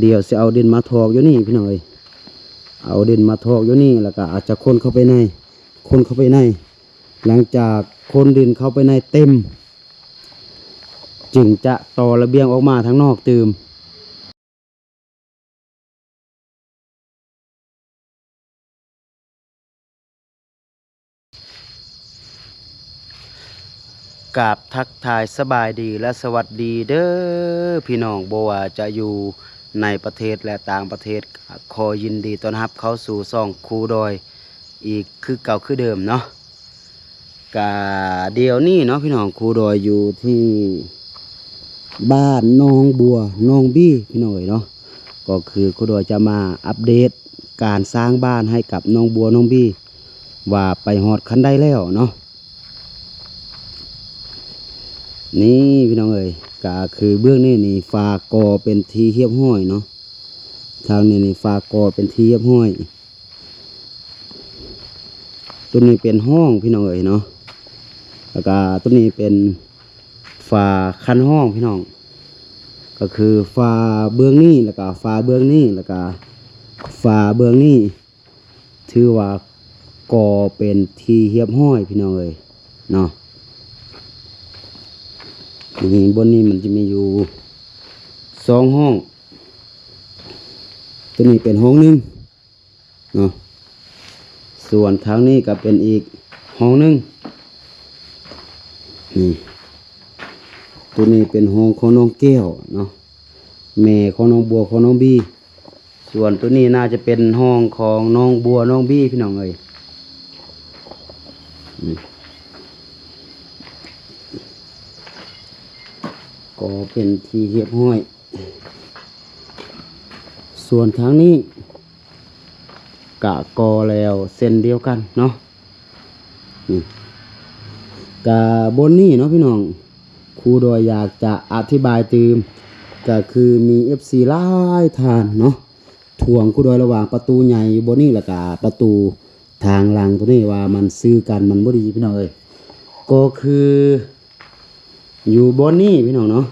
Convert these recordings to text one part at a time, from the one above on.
ດຽວຊິເອົາດິນມາຖອກຢູ່ນີ້ພີ່ນ້ອງເອີຍ ເອົາດິນມາຖອກຢູ່ນີ້ ແລ້ວກໍອາດຈະຂົນເຂົ້າໄປໃນ ຂົນເຂົ້າໄປໃນ ຫຼັງຈາກຂົນດິນເຂົ້າໄປໃນເຕັມ ຈຶ່ງຈະຕໍ່ລະບຽງອອກມາທາງນອກຕື່ມ. ກາບທັກທາຍສະບາຍດີ ແລະ ສະຫວັດດີເດີພີ່ນ້ອງ ບໍ່ວ່າຈະຢູ່ໃນປະເທດ ແລະ ຕ່າງປະເທດ ກໍຂໍຍິນດີຕ້ອນຮັບເຂົ້າສູ່ຊ່ອງຄູດອຍ ອີກຄືເກົ່າຄືເດີມເນາະ. ກະດຽວນີ້ເນາະພີ່ນ້ອງ ຄູດອຍຢູ່ທີ່ບ້ານໜອງບົວໜອງບີພີ່ນ້ອງເອີຍເນາະ ກໍຄືຄູດອຍຈະມາອັບເດດການສ້າງບ້ານໃຫ້ກັບໜອງບົວໜອງບີ ວ່າໄປຮອດຂັ້ນໃດແລ້ວເນາະ. ນີ້ພີ່ນ້ອງເອີຍ ກະຄືເບື້ອງນີ້ນີ້ ຝາກໍເປັນທີ່ຮຽບຮ້ອຍເນາະ ທາງນີ້ນີ້ ຝາກໍເປັນທີ່ຮຽບຮ້ອຍ. ຕົວນີ້ເປັນຫ້ອງພີ່ນ້ອງເອີຍເນາະ ແລ້ວກະຕົວນີ້ເປັນຝາຄັນຫ້ອງພີ່ນ້ອງ ກໍຄືຝາເບື້ອງນີ້ ແລ້ວກະຝາເບື້ອງນີ້ ແລ້ວກະຝາເບື້ອງນີ້ ຖືວ່າກໍເປັນທີ່ຮຽບຮ້ອຍພີ່ນ້ອງເອີຍເນາະ. ນີ້ ບ່ອນນີ້ມັນຈະມີຢູ່ສອງຫ້ອງ ຕົວນີ້ເປັນຫ້ອງໜຶ່ງ ເນາະ ສ່ວນທາງນີ້ກໍເປັນອີກຫ້ອງໜຶ່ງ ນີ້ ຕົວນີ້ເປັນຫ້ອງຂອງນ້ອງແກ້ວເນາະ ແມ່ຂອງນ້ອງບົວ ຂອງນ້ອງບີ ສ່ວນຕົວນີ້ໜ້າຈະເປັນຫ້ອງຂອງນ້ອງບົວ ນ້ອງບີ ພີ່ນ້ອງເອີຍ ນີ້ ກໍເປັນທີ່ຮຽບຮ້ອຍ. ສ່ວນທາງນີ້ກະກໍແລ້ວເຊັ່ນດຽວກັນເນາະ ນີ້ ກະບ່ອນນີ້ເນາະພີ່ນ້ອງ ຄູດອຍຢາກຈະອະທິບາຍຕື່ມ ກະຄືມີເອັຟຊີຫຼາຍທ່ານເນາະ ຖ່ວງຄູດອຍລະຫວ່າງປະຕູໃຫຍ່ຢູ່ບ່ອນນີ້ ແລ້ວກະປະຕູທາງຫຼັງຕົວນີ້ວ່າມັນຊື່ກັນ ມັນບໍ່ດີພີ່ນ້ອງເອີຍ ກໍຄືຢູ່ບ່ອນນີ້ພີ່ນ້ອງເນາະ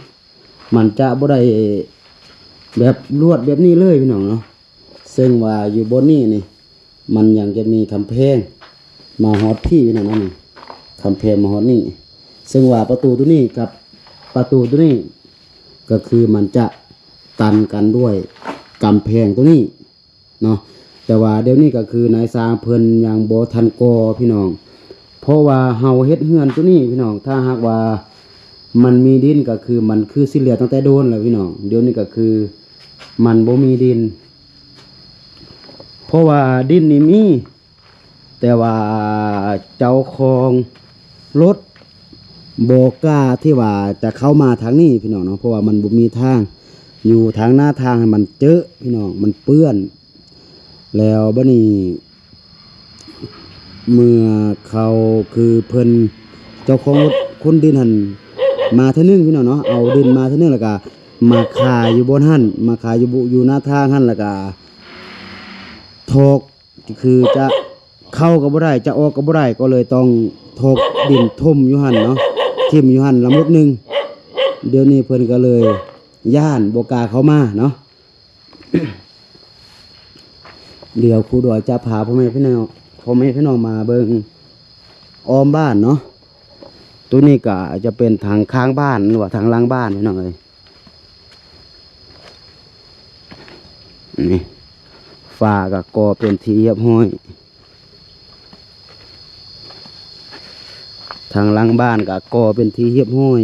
ມັນຈະບໍ່ໄດ້ແບບລວດແບບນີ້ເລີຍພີ່ນ້ອງເນາະ ເຊິ່ງວ່າຢູ່ບ່ອນນີ້ນີ້ ມັນຍັງຈະມີກຳແພງມາຮອດພີ້ພີ່ນ້ອງເນາະ ກຳແພງມາຮອດນີ້ ເຊິ່ງວ່າປະຕູຕົວນີ້ກັບປະຕູຕົວນີ້ ກໍຄືມັນຈະຕັນກັນດ້ວຍກຳແພງຕົວນີ້ ເນາະ ແຕ່ວ່າດຽວນີ້ກໍຄືນາຍຊ່າງເພິ່ນຍັງບໍ່ທັນກໍ່ພີ່ນ້ອງ ເພາະວ່າເຮົາເຮັດເຮືອນຕົວນີ້ພີ່ນ້ອງ ຖ້າຫາກວ່າມັນມີດິນກໍຄືມັນຄືຊິແລ້ວຕັ້ງແຕ່ໂດນແລ້ວພີ່ນ້ອງ ດຽວນີ້ກໍຄືມັນບໍ່ມີດິນ ເພາະວ່າດິນນີ້ມີ ແຕ່ວ່າເຈົ້າຂອງລົດບໍ່ກ້າທີ່ວ່າຈະເຂົ້າມາທາງນີ້ພີ່ນ້ອງເນາະ ເພາະວ່າມັນບໍ່ມີທາງ ຢູ່ທາງໜ້າທາງມັນເຈີະພີ່ນ້ອງ ມັນເປື້ອນ ແລ້ວບາດນີ້ເມື່ອເຂົາ ຄືເພິ່ນ ເຈົ້າຂອງລົດຂົນດິນຫັ້ນມາເທື່ອໜຶ່ງພີ່ນ້ອງເນາະ ເອົາດິນມາເທື່ອໜຶ່ງ ແລ້ວກະມາຄາຢູ່ບ່ອນຫັ້ນ ມາຄາຢູ່ ຢູ່ໜ້າທາງຫັ້ນ ແລ້ວກະຖອກ ກໍຄືຈະເຂົ້າກໍບໍ່ໄດ້ ຈະອອກກໍບໍ່ໄດ້ ກໍເລີຍຕ້ອງຖອກດິນຖົມຢູ່ຫັ້ນເນາະ ຖິ້ມຢູ່ຫັ້ນລຳລຸກໜຶ່ງ ດຽວນີ້ເພິ່ນກໍເລີຍຢ້ານບໍ່ກ້າເຂົ້າມາເນາະ ດຽວຄູດອຍຈະພາພໍ່ແມ່ພີ່ນ້ອງ ພໍ່ແມ່ພີ່ນ້ອງມາເບິ່ງອ້ອມບ້ານເນາະ ໂຕນີ້ກໍຈະເປັນທາງຂ້າງບ້ານ ຫຼືວ່າທາງຫຼັງບ້ານພີ່ນ້ອງເອີຍ. ນີ້ ຝາກໍກໍ່ເປັນທີ່ຮຽບຮ້ອຍ ທາງຫຼັງບ້ານກໍກໍ່ເປັນທີ່ຮຽບຮ້ອຍ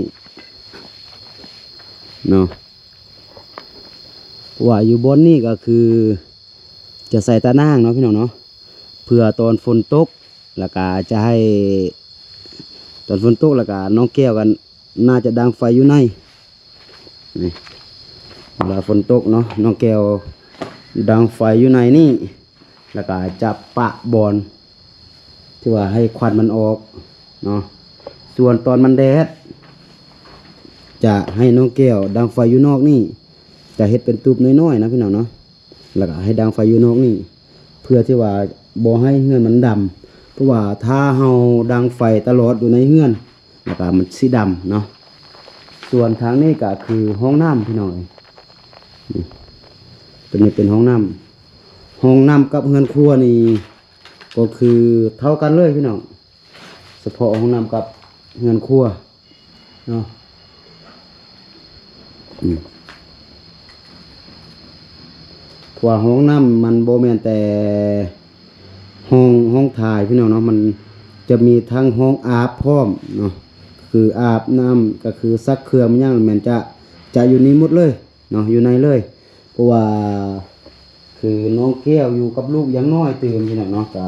ເນາະ ເພາະວ່າຢູ່ບ່ອນນີ້ກໍຄືຈະໃສ່ຕາໜ່າງເນາະພີ່ນ້ອງເນາະ ເພື່ອຕອນຝົນຕົກ ແລ້ວກະຈະໃຫ້ ຕອນຝົນຕົກ ແລ້ວກະນ້ອງແກ້ວກໍໜ້າຈະດັງໄຟຢູ່ໃນ ນີ້ ເວລາຝົນຕົກເນາະ ນ້ອງແກ້ວດັງໄຟຢູ່ໃນນີ້ ແລ້ວກະຈະປະບ່ອນທີ່ວ່າໃຫ້ຄວັນມັນອອກເນາະ ສ່ວນຕອນມັນແດດ ຈະໃຫ້ນ້ອງແກ້ວດັງໄຟຢູ່ນອກນີ້ ຈະເຮັດເປັນຕູບນ້ອຍໆນະພີ່ນ້ອງເນາະ ແລ້ວກະໃຫ້ດັງໄຟຢູ່ນອກນີ້ ເພື່ອທີ່ວ່າບໍ່ໃຫ້ເຮືອນມັນດຳ ເພາະວ່າຖ້າເຮົາດັງໄຟຕະຫຼອດຢູ່ໃນເຮືອນ ແລ້ວກະມັນຊິດຳເນາະ ສ່ວນທາງນີ້ກະຄືຫ້ອງນ້ຳພີ່ນ້ອງເອີຍ ນີ້ ຕົວນີ້ເປັນຫ້ອງນ້ຳ. ຫ້ອງນ້ຳກັບເຮືອນຄົວນີ້ກໍຄືເທົ່າກັນເລີຍພີ່ນ້ອງ, ສະເພາະຫ້ອງນ້ຳກັບເຮືອນຄົວເນາະ. ອືມ ເພາະວ່າຫ້ອງນ້ຳມັນບໍ່ແມ່ນແຕ່ຫ້ອງ ຫ້ອງຖ່າຍພີ່ນ້ອງເນາະ, ມັນຈະມີທັງຫ້ອງອາບພ້ອມເນາະ, ຄືອາບນ້ຳ ກໍຄືຊັກເຄື່ອງຫຍັງ ແມ່ນຈະ ຈະຢູ່ນີ້ໝົດເລີຍເນາະ, ຢູ່ໃນເລີຍ. ເພາະວ່າ ຄືນ້ອງແກ້ວຢູ່ກັບລູກຍັງນ້ອຍຕື່ມ ພີ່ນ້ອງເນາະ, ກະ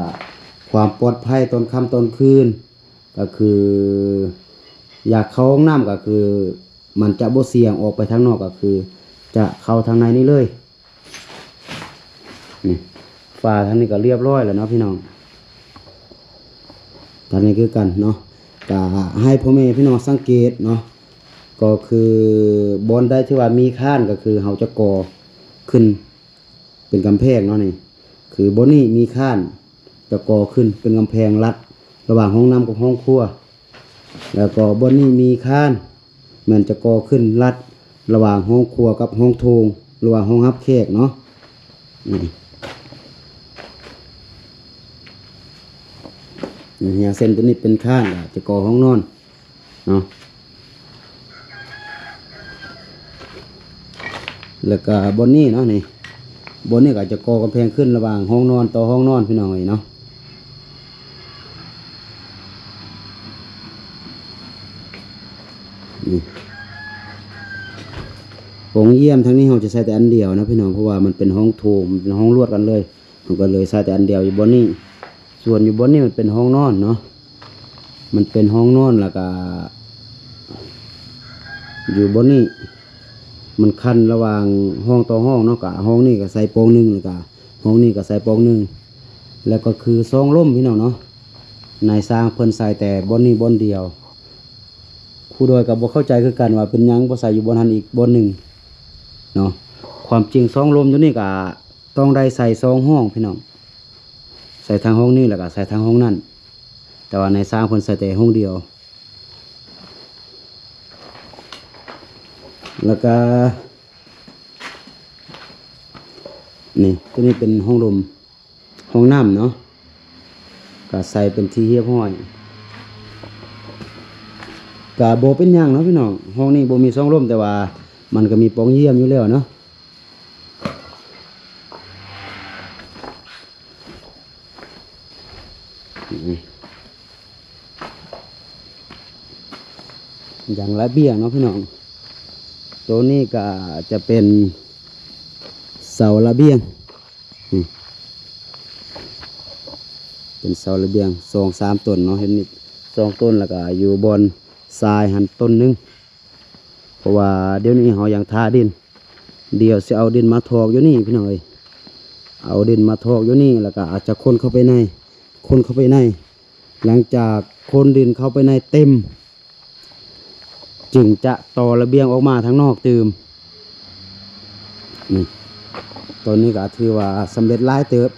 ຄວາມປອດໄພຕອນຄ່ຳຕອນຄືນ ກະຄືຢາກເຂົ້າຫ້ອງນ້ຳ ກະຄືມັນຈະບໍ່ສ່ຽງອອກໄປທາງນອກ, ກະຄືຈະເຂົ້າທາງໃນນີ້ເລີຍ. ນີ້ ຝາທາງນີ້ກະລຽບຮ້ອຍແລ້ວເນາະພີ່ນ້ອງ, ທາງນີ້ຄືກັນເນາະ. ກະໃຫ້ພໍ່ແມ່ພີ່ນ້ອງສັງເກດເນາະ, ກໍຄືບ່ອນໃດທີ່ວ່າມີຄານ ກະຄືເຮົາຈະກໍ່ຂຶ້ນ ເປັນກຳແພງເນາະນີ້, ຄືບ່ອນນີ້ມີຄານ ຈະກໍ່ຂຶ້ນເປັນກຳແພງລັດລະຫວ່າງຫ້ອງນ້ຳກັບຫ້ອງຄົວ, ແລ້ວກໍບ່ອນນີ້ມີຄານ ແມ່ນຈະກໍ່ຂຶ້ນລັດລະຫວ່າງຫ້ອງຄົວກັບຫ້ອງໂຖງ ຫຼືວ່າຫ້ອງຮັບແຂກເນາະ. ນີ້ ຢ່າງເຊັ່ນຕົວນີ້ເປັນຄານ ກໍຈະກໍ່ຫ້ອງນອນ ເນາະ. ແລ້ວກະບ່ອນນີ້ເນາະ ນີ້ ບ່ອນນີ້ກະຈະກໍ່ກຳແພງຂຶ້ນລະຫວ່າງຫ້ອງນອນຕໍ່ຫ້ອງນອນ ພີ່ນ້ອງເອີຍເນາະ. ນີ້ ປ່ອງຢ້ຽມທາງນີ້ເຮົາຈະໃຊ້ແຕ່ອັນດຽວນະພີ່ນ້ອງ, ເພາະວ່າມັນເປັນຫ້ອງໂຖງ ເປັນຫ້ອງລວດກັນເລີຍ. ເຮົາກໍເລີຍໃຊ້ແຕ່ອັນດຽວຢູ່ບ່ອນນີ້, ສ່ວນຢູ່ບ່ອນນີ້ມັນເປັນຫ້ອງນອນເນາະ, ມັນເປັນຫ້ອງນອນ ແລ້ວກະຢູ່ບ່ອນນີ້ມັນຂັ້ນລະຫວ່າງຫ້ອງຕໍ່ຫ້ອງເນາະ, ກະຫ້ອງນີ້ກະໃສ່ປ່ອງໜຶ່ງ ແລ້ວກະຫ້ອງນີ້ກະໃສ່ປ່ອງໜຶ່ງ, ແລ້ວກໍຄືຊ່ອງລົມ ພີ່ນ້ອງເນາະ. ນາຍຊ່າງເພິ່ນໃສ່ແຕ່ບ່ອນນີ້ບ່ອນດຽວ, ຄູດອຍກໍບໍ່ເຂົ້າໃຈຄືກັນວ່າເປັນຫຍັງບໍ່ໃສ່ຢູ່ບ່ອນຫັ້ນອີກບ່ອນໜຶ່ງເນາະ. ຄວາມຈິງຊ່ອງລົມຢູ່ນີ້ກະ ຕ້ອງໄດ້ໃສ່ສອງຫ້ອງ ພີ່ນ້ອງ, ໃສ່ທັງຫ້ອງນີ້ ແລ້ວກໍໃສ່ທັງຫ້ອງນັ້ນ, ແຕ່ວ່ານາຍຊ່າງເພິ່ນໃສ່ແຕ່ຫ້ອງດຽວ. ແລ້ວກໍນີ້ ຕົວນີ້ເປັນຫ້ອງລົມ ຫ້ອງນ້ຳເນາະ, ກໍໃສ່ເປັນທີ່ຮຽບຮ້ອຍ. ກໍບໍ່ເປັນຫຍັງເນາະພີ່ນ້ອງ, ຫ້ອງນີ້ບໍ່ມີຊ່ອງລົມ ແຕ່ວ່າມັນກໍມີປ່ອງຢ້ຽມຢູ່ແລ້ວເນາະ. ຢ່າງລະບຽງເນາະພີ່ນ້ອງ, ໂຕນີ້ກໍຈະເປັນເສົາລະບຽງ, ເປັນເສົາລະບຽງສອງສາມຕົ້ນເນາະ, ເຫັນນີ້ສອງຕົ້ນ ແລ້ວກໍຢູ່ບ່ອນຊາຍຫັ້ນຕົ້ນໜຶ່ງ. ເພາະວ່າດຽວນີ້ເຮົາຍັງຖ້າດິນ, ດຽວຊິເອົາດິນມາຖອກຢູ່ນີ້ພີ່ນ້ອງເອີຍ, ເອົາດິນມາຖອກຢູ່ນີ້ ແລ້ວກໍອາດຈະຄົ້ນເຂົ້າໄປໃນ, ຄົ້ນເຂົ້າໄປໃນ. ຫຼັງຈາກຄົ້ນດິນເຂົ້າໄປໃນເຕັມ ຈຶ່ງຈະຕໍ່ລະບຽງອອກມາທາງນອກຕື່ມ. ນີ້ ຕອນນີ້ກໍຖືວ່າສຳເລັດຫຼາຍເຕີບ.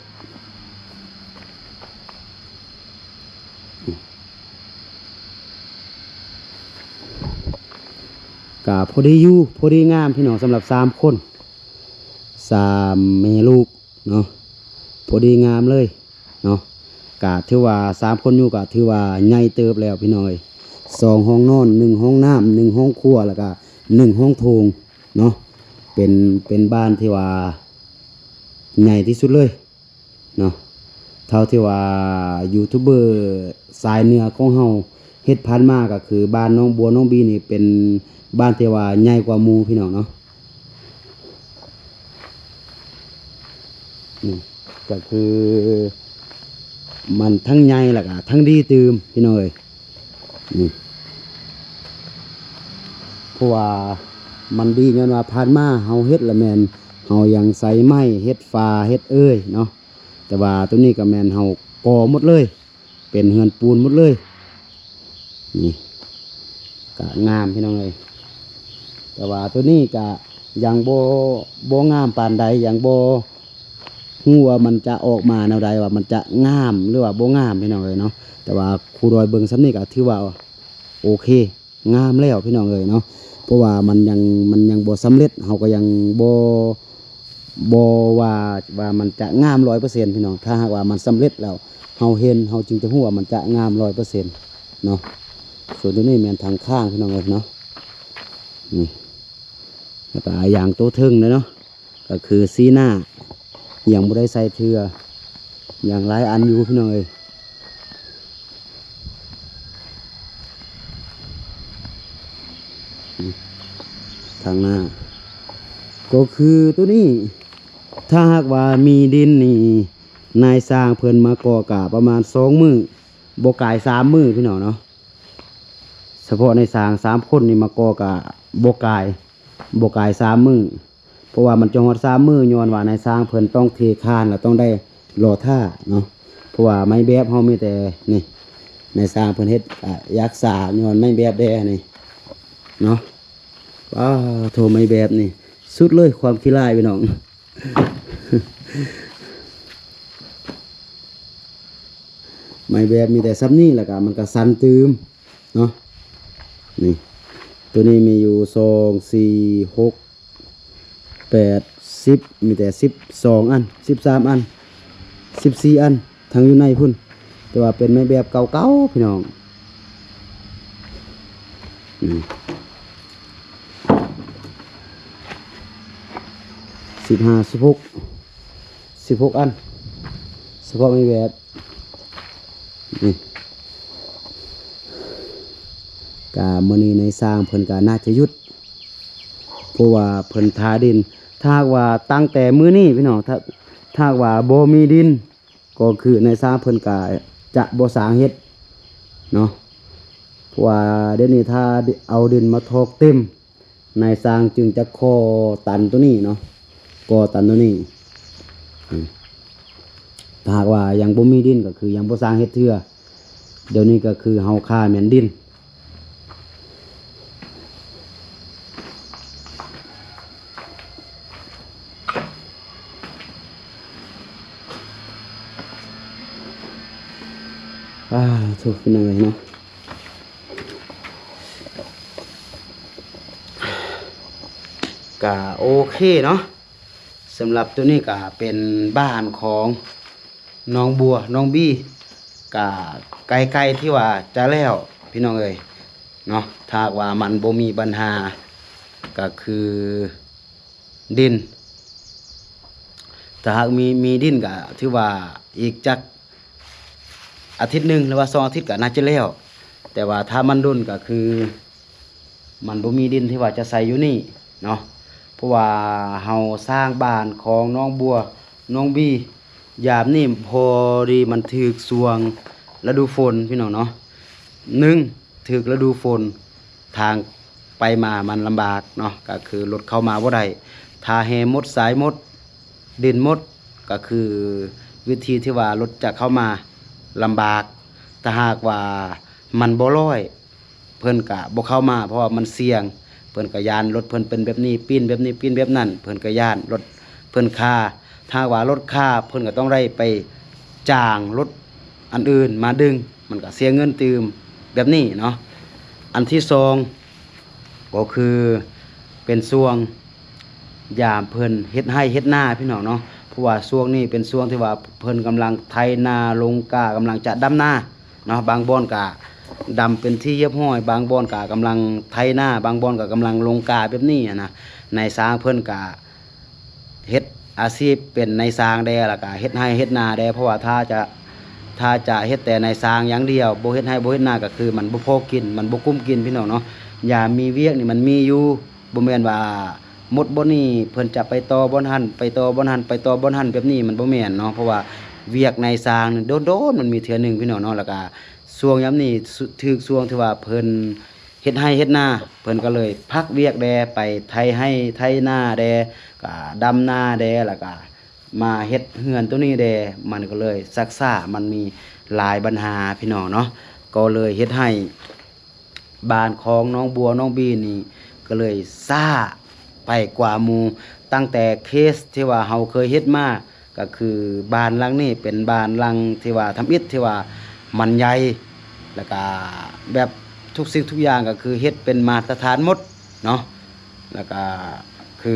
ກະພໍດີຢູ່ ພໍດີງາມພີ່ນ້ອງ, ສຳລັບສາມຄົນ ສາມແມ່ລູກເນາະ, ພໍດີງາມເລີຍເນາະ. ກະຖືວ່າສາມຄົນຢູ່ ກະຖືວ່າໃຫຍ່ເຕີບແລ້ວພີ່ນ້ອງເອີຍ, ສອງຫ້ອງນອນ ໜຶ່ງຫ້ອງນ້ຳ ໜຶ່ງຫ້ອງຄົວ ແລ້ວກະໜຶ່ງຫ້ອງໂຖງເນາະ. ເປັນ ເປັນບ້ານທີ່ວ່າໃຫຍ່ທີ່ສຸດເລີຍ ເນາະ. ເທົ່າທີ່ວ່າຢູທູບເບີສາຍເໜືອຂອງເຮົາເຮັດຜ່ານມາ ກໍຄືບ້ານໜອງບົວໜອງບີນີ້ ເປັນບ້ານທີ່ວ່າໃຫຍ່ກວ່າໝູ່ພີ່ນ້ອງເນາະ. ນີ້ກໍຄືມັນທັງໃຫຍ່ ແລ້ວກໍທັງດີຕື່ມພີ່ນ້ອງເອີຍ. ນີ້ ເພາະວ່າມັນດີຍ້ອນວ່າຜ່ານມາເຮົາເຮັດລະແມ່ນເຮົາຍັງໃຊ້ໄມ້ເຮັດຝາເຮັດເອີຍເນາະ, ແຕ່ວ່າໂຕນີ້ກໍແມ່ນເຮົາກໍ່ໝົດເລີຍ ເປັນເຮືອນປູນໝົດເລີຍ. ນີ້ກະງາມພີ່ນ້ອງເອີຍ, ແຕ່ວ່າໂຕນີ້ກະຍັງບໍ່ ບໍ່ງາມປານໃດ, ຍັງບໍ່ ຮູ້ວ່າມັນຈະອອກມາແນວໃດ, ວ່າມັນຈະງາມ ຫຼືວ່າບໍ່ງາມພີ່ນ້ອງເອີຍເນາະ. ແຕ່ວ່າຄູດອຍເບິ່ງສ່ຳນີ້ກໍຖືວ່າໂອເຄ ງາມແລ້ວພີ່ນ້ອງເອີຍເນາະ, ເພາະວ່າມັນຍັງ ມັນຍັງບໍ່ສຳເລັດ, ເຮົາກໍຍັງບໍ່ ບໍ່ວ່າ ວ່າມັນຈະງາມຮ້ອຍເປີເຊັນ ພີ່ນ້ອງ. ຖ້າຫາກວ່າມັນສຳເລັດແລ້ວ ເຮົາເຫັນ ເຮົາຈຶ່ງຈະຮູ້ວ່າມັນຈະງາມຮ້ອຍເປີເຊັນເນາະ. ສ່ວນໂຕນີ້ແມ່ນທາງຂ້າງ ພີ່ນ້ອງເອີຍເນາະ. ນີ້ ແລ້ວກໍຢ່າງໂຕເທິງເດ້ເນາະ ກໍຄືຊີ້ໜ້າ ຍັງບໍ່ໄດ້ໃສ່ເທື່ອ ຍັງຫຼາຍອັນຢູ່ ພີ່ນ້ອງເອີຍ. ທາງໜ້າ ກໍຄືໂຕນີ້ ຖ້າຫາກວ່າມີດິນນີ້ ນາຍຊ່າງເພິ່ນມາກໍ່ກະປະມານສອງມື້ ບໍ່ກາຍສາມມື້ ພີ່ນ້ອງເນາະ. ສະເພາະນາຍຊ່າງສາມຄົນນີ້ມາກໍ່ກະບໍ່ກາຍ ບໍ່ກາຍສາມມື້ ເພາະວ່າມັນຈະຮອດສາມມື້ ຍ້ອນວ່ານາຍຊ່າງເພິ່ນຕ້ອງເທຄານ ແລະ ຕ້ອງໄດ້ລໍຖ້າເນາະ. ເພາະວ່າໄມ້ແບບເຮົາມີແຕ່ນີ້ ນາຍຊ່າງເພິ່ນເຮັດ ອາ ຢາກສາ ຍ້ອນໄມ້ແບບແດ່ນີ້ເນາະ. ວ້າໂທ ໄມ້ແບບນີ້ສຸດເລີຍ ຄວາມຂີ້ຮ້າຍ ພີ່ນ້ອງ. ໄມ້ແບບມີແຕ່ສ່ຳນີ້ ແລ້ວກະມັນກະສັ້ນຕື່ມເນາະ. ນີ້ ໂຕນີ້ມີຢູ່ ສອງ ສີ່ ຫົກ ແປດ ສິບ ມີແຕ່ສິບສອງອັນ ສິບສາມອັນ ສິບສີ່ອັນ ທັງຢູ່ໃນພຸ້ນ ແຕ່ວ່າເປັນໄມ້ແບບເກົ່າໆ ພີ່ນ້ອງ. ນີ້ ສິບຫ້າ ສິບຫົກ ສິບຫົກອັນ ສະເພາະໄມ້ແບບນີ້. ກະມື້ນີ້ນາຍຊ່າງເພິ່ນກະໜ້າຈະຢຸດ ເພາະວ່າເພິ່ນທາດິນ. ຖ້າຫາກວ່າຕັ້ງແຕ່ມື້ນີ້ ພີ່ນ້ອງ ຖ້າ ຖ້າຫາກວ່າບໍ່ມີດິນ ກໍຄືນາຍຊ່າງເພິ່ນກະຈະບໍ່ສ້າງເຮັດເນາະ. ເພາະວ່າດຽວນີ້ຖ້າເອົາດິນມາຖອກເຕັມ ນາຍຊ່າງຈຶ່ງຈະກໍ່ຕັນໂຕນີ້ເນາະ ກໍ່ຕັນໂຕນີ້. ອືມ ຖ້າຫາກວ່າຍັງບໍ່ມີດິນ ກໍຄືຍັງບໍ່ສ້າງເຮັດເທື່ອ. ດຽວນີ້ກໍຄືເຮົາຄາແມ່ນດິນ. ອາ ໂທ້ ເປັນຫຍັງເລີຍເນາະ. ກະໂອເຄເນາະ ສຳລັບໂຕນີ້ກະເປັນບ້ານຂອງນ້ອງບົວ ນ້ອງບີ ກະໃກ້ໆທີ່ວ່າຈະແລ້ວ ພີ່ນ້ອງເອີຍເນາະ. ຖ້າຫາກວ່າມັນບໍ່ມີບັນຫາ ກະຄື ດິນ ຖ້າຫາກມີ ມີດິນກະຖືວ່າອີກຈັກອາທິດໜຶ່ງ ຫຼືວ່າສອງອາທິດກະໜ້າຈະແລ້ວ. ແຕ່ວ່າຖ້າມັນດົນກະຄືມັນບໍ່ມີດິນທີ່ວ່າຈະໃສ່ຢູ່ນີ້ເນາະ ເພາະວ່າເຮົາສ້າງບ້ານຂອງນ້ອງບົວ ນ້ອງບີ ຍາມນີ້ພໍດີມັນຖືກຊ່ວງລະດູຝົນ ພີ່ນ້ອງເນາະ. ໜຶ່ງ ຖືກລະດູຝົນ ທາງໄປມາມັນລຳບາກເນາະ ກະຄືລົດເຂົ້າມາບໍ່ໄດ້ ຖ້າແຮ່ໝົດ ສາຍໝົດ ດິນໝົດ ກະຄືວິທີທີ່ວ່າລົດຈະເຂົ້າມາລຳບາກ. ຖ້າຫາກວ່າມັນບໍ່ຮ້ອຍ ເພິ່ນກະບໍ່ເຂົ້າມາ ເພາະວ່າມັນສ່ຽງ ເພິ່ນກະຢ້ານລົດເພິ່ນເປັນແບບນີ້ ປີ້ນແບບນີ້ ປີ້ນແບບນັ້ນ ເພິ່ນກະຢ້ານລົດເພິ່ນຄາ. ຖ້າຫາກວ່າລົດຄາ ເພິ່ນກະຕ້ອງໄດ້ໄປຈ້າງລົດ ອັນອື່ນມາດຶງ ມັນກະເສຍເງິນຕື່ມແບບນີ້ເນາະ. ອັນທີສອງ ກໍຄືເປັນຊ່ວງຍາມເພິ່ນເຮັດໄຮ່ເຮັດນາ ພີ່ນ້ອງເນາະ ເພາະວ່າຊ່ວງນີ້ເປັນຊ່ວງທີ່ວ່າເພິ່ນກຳລັງໄຖນາລົງກ້າ ກຳລັງຈະດຳນາເນາະ. ບາງບ່ອນກະດຳເປັນທີ່ຮຽບຮ້ອຍ ບາງບ່ອນກະກຳລັງໄຖນາ ບາງບ່ອນກະກຳລັງລົງກ້າແບບນີ້ຫັ້ນນະ. ນາຍຊ່າງເພິ່ນກະ ເຮັດອາຊີບເປັນນາຍຊ່າງແດ່ ແລ້ວກະເຮັດໄຮ່ເຮັດນາແດ່ ເພາະວ່າຖ້າຈະ ຖ້າຈະເຮັດແຕ່ນາຍຊ່າງຢ່າງດຽວ ບໍ່ເຮັດໄຮ່ບໍ່ເຮັດນາ ກະຄືມັນບໍ່ພໍກິນ ມັນບໍ່ກຸ້ມກິນ ພີ່ນ້ອງເນາະ. ຍາມມີວຽກນີ້ມັນມີຢູ່ ບໍ່ແມ່ນວ່າໝົດບ່ອນນີ້ເພິ່ນຈະໄປຕໍ່ບ່ອນຫັ້ນ ໄປຕໍ່ບ່ອນຫັ້ນ ໄປຕໍ່ບ່ອນຫັ້ນ ແບບນີ້ມັນບໍ່ແມ່ນເນາະ ເພາະວ່າວຽກນາຍຊ່າງນີ້ໂດນໆມັນມີເທື່ອໜຶ່ງ ພີ່ນ້ອງເນາະ. ແລ້ວກະຊ່ວງຍາມນີ້ ຖືກຊ່ວງທີ່ວ່າເພິ່ນ ເຮັດໄຮ່ເຮັດນາ ເພິ່ນກໍເລີຍພັກວຽກແດ່ ໄປໄຖໄຮ່ໄຖນາແດ່ ກະດຳນາແດ່ ແລ້ວກະມາເຮັດເຮືອນໂຕນີ້ແດ່ ມັນກໍເລີຍຊັກຊ້າ ມັນມີຫຼາຍບັນຫາ ພີ່ນ້ອງເນາະ. ກໍເລີຍເຮັດໃຫ້ບ້ານຂອງນ້ອງບົວ ນ້ອງບີນີ້ ກໍເລີຍຊ້າໄປກວ່າໝູ່ ຕັ້ງແຕ່ເຄສທີ່ວ່າເຮົາເຄີຍເຮັດມາ ກໍຄືບ້ານຫຼັງນີ້ເປັນບ້ານຫຼັງທີ່ວ່າທຳອິດ ທີ່ວ່າມັນໃຫຍ່ ແລ້ວກະແບບທຸກສິ່ງທຸກຢ່າງກໍຄືເຮັດເປັນມາດຕະຖານໝົດເນາະ. ແລ້ວກະຄື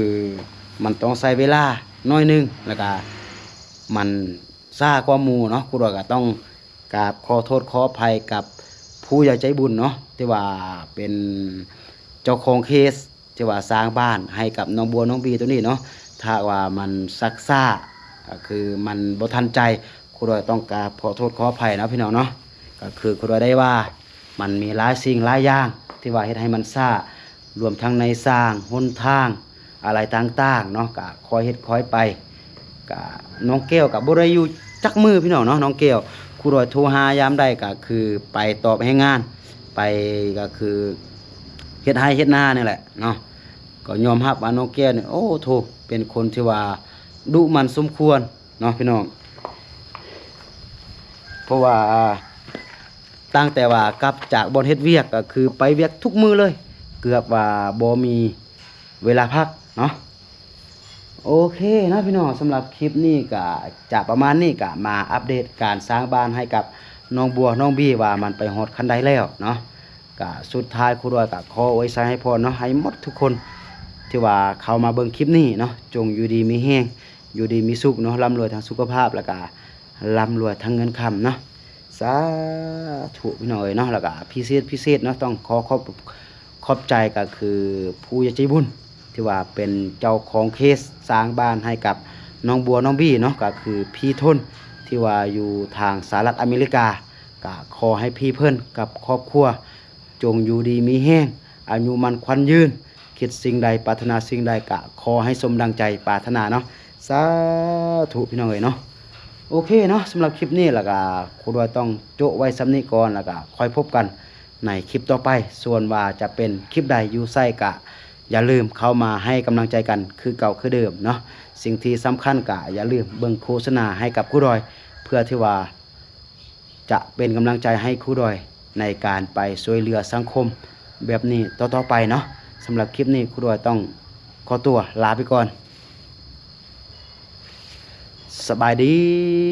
ມັນຕ້ອງໃຊ້ເວລາ ໜ້ອຍໜຶ່ງ ແລ້ວກະມັນຊ້າກວ່າໝູ່ເນາະ. ຄູດອຍກໍຕ້ອງກາບຂໍໂທດຂໍອະໄພກັບຜູ້ໃຫຍ່ໃຈບຸນເນາະ ທີ່ວ່າເປັນເຈົ້າຂອງເຄສ ທີ່ວ່າສ້າງບ້ານໃຫ້ກັບນ້ອງບົວນ້ອງບີໂຕນີ້ເນາະ. ຖ້າຫາກວ່າມັນຊັກຊ້າ ກໍຄືມັນບໍ່ທັນໃຈ ຄູດອຍຕ້ອງກາບຂໍໂທດຂໍອະໄພເນາະ ພີ່ນ້ອງເນາະ. ກໍຄືຄູດອຍໄດ້ວ່າ ມັນມີຫຼາຍສິ່ງຫຼາຍຢ່າງທີ່ວ່າເຮັດໃຫ້ມັນຊ້າ ລວມທັງໃນສ້າງຫົນທາງ ອາໄລຕ່າງໆເນາະ ກະຄ່ອຍເຮັດຄ່ອຍໄປ. ກະນ້ອງແກ້ວກະບໍ່ໄດ້ຢູ່ຈັກມື້ພີ່ນ້ອງເນາະ. ນ້ອງແກ້ວ ຄູດອຍໂທຫາຍາມໃດກະຄືໄປຕອບແຮງງານ ໄປ ກະຄືເຮັດໄຮ່ເຮັດນານີ້ແຫຼະເນາະ. ກໍຍອມຮັບວ່ານ້ອງແກ້ວນີ້ ໂອ້ໂທ້ ເປັນຄົນທີ່ວ່າດຸໝັ່ນສົມຄວນເນາະພີ່ນ້ອງ. ເພາະວ່າຕັ້ງແຕ່ວ່າກັບຈາກບ່ອນເຮັດວຽກ ກໍຄືໄປວຽກທຸກມື້ເລີຍ ເກືອບວ່າບໍ່ມີ ເວລາພັກເນາະ. ໂອເຄເນາະພີ່ນ້ອງ ສຳລັບຄລິບນີ້ກະຈະປະມານນີ້ ກະມາອັບເດດການສ້າງບ້ານໃຫ້ກັບນ້ອງບົວນ້ອງບີ ວ່າມັນໄປຮອດຂັ້ນໃດແລ້ວເນາະ. ກະສຸດທ້າຍຄູດອຍກະຂໍອວຍໄຊໃຫ້ພອນເນາະ ໃຫ້ໝົດທຸກຄົນທີ່ວ່າເຂົ້າມາເບິ່ງຄລິບນີ້ເນາະ ຈົ່ງຢູ່ດີມີແຮງ ຢູ່ດີມີສຸກເນາະ ລ່ຳລວຍທາງສຸຂະພາບ ແລ້ວກະ ລ່ຳລວຍທັງເງິນຄຳເນາະ ສາທຸ ພີ່ນ້ອງເອີຍເນາະ. ແລ້ວກະພິເສດ ພິເສດເນາະ ຕ້ອງຂໍຂອບ ຂອບໃຈກໍຄືຜູ້ໃຫຍ່ໃຈບຸນ ທີ່ວ່າເປັນເຈົ້າຂອງເຄສສ້າງບ້ານໃຫ້ກັບນ້ອງບົວນ້ອງບີເນາະ ກໍຄືພີ່ທົນ ທີ່ວ່າຢູ່ທາງສະຫະລັດອາເມລິກາ. ກໍຂໍໃຫ້ພີ່ເພິ່ນກັບຄອບຄົວ ຈົ່ງຢູ່ດີມີແຮງ ອາຍຸໝັ້ນຂວັນຍືນ ຄິດສິ່ງໃດປາດຖະໜາສິ່ງໃດກະຂໍໃຫ້ສົມດັ່ງໃຈປາດຖະໜາເນາະ ສາທຸ ພີ່ນ້ອງເອີຍເນາະ. ໂອເຄເນາະ ສຳລັບຄລິບນີ້ລະກະຄູດອຍຕ້ອງໂຈະໄວ້ສ່ຳນີ້ກ່ອນ ລະກະຄ່ອຍພົບກັນໃນຄລິບຕໍ່ໄປ. ສ່ວນວ່າຈະເປັນຄລິບໃດຢູ່ໃສກະຢ່າລືມເຂົ້າມາໃຫ້ກຳລັງໃຈກັນຄືເກົ່າຄືເດີມເນາະ. ສິ່ງທີ່ສຳຄັນກະຢ່າລືມເບິ່ງໂຄສະນາໃຫ້ກັບຄູດອຍ ເພື່ອທີ່ວ່າ ຈະເປັນກຳລັງໃຈໃຫ້ຄູດອຍໃນການໄປຊ່ວຍເຫຼືອສັງຄົມແບບນີ້ຕໍ່ໆໄປເນາະ. ສຳລັບຄລິບນີ້ຄູດອຍຕ້ອງຂໍຕົວລາໄປກ່ອນ. ສະບາຍດີ.